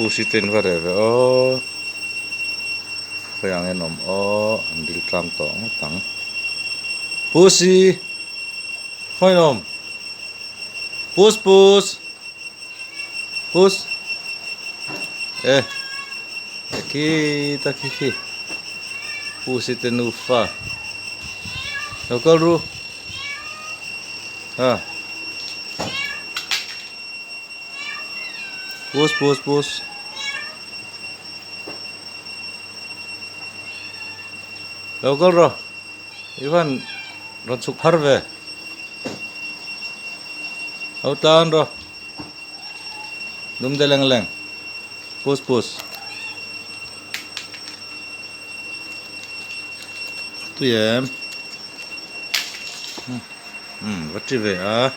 Pusi te in va reh ve aw khawiah nge an awm aw an dil tlang tawh ngawt ang Pusi khawi an awm Pus pus pus e e khita khi khi Pusi te nufa lo kal ru ha. Pus pus pus. Lo kal rawh. I van rawn chhuk phar ve. Lo tlan rawh. Dum de leng leng. Pus pus. Tui em. Um va ti ve a.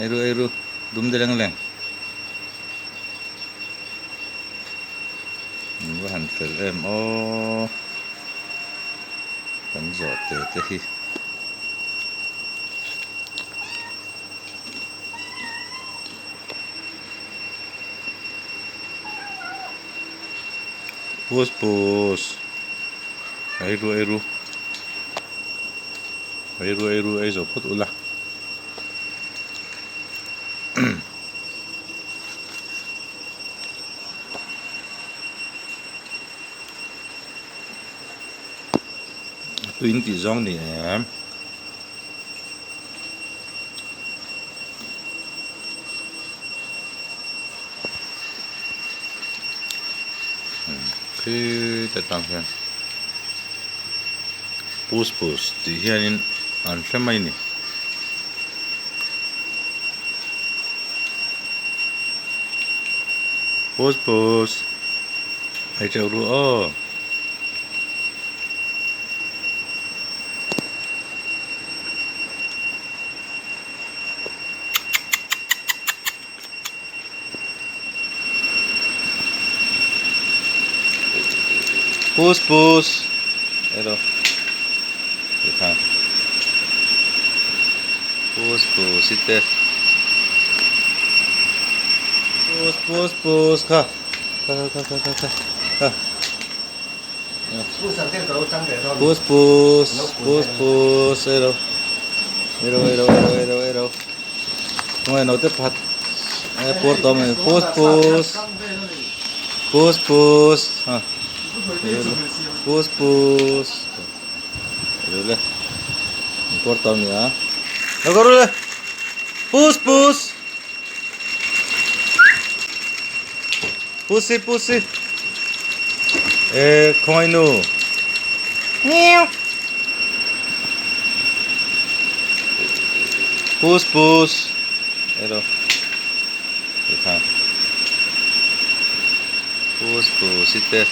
Eiru eiru dum de leng leng an va han fel em aw kan zawh te te hi. Pus pus eiru eiru. Eiru eiru ei zo phawt ula. Tuin tih zawng ni em. Khi te tang hian. Pus pus tih hianin an hre mai ni. Pus pus ei teuh ru aw. Pus pus hello tikhan pus pus i te pus pus pus kha kha kha kha kha kha kha pus pus pus pus hello hello hello hello hello hello Tunge naute pakhat e pawr tawh mai pus pus pus pus ha pus pus le pawr tawh a ni a lo kal ru le pus pus pusi pusi e khawngaih nu pus pus hello tikhan pus pus i te.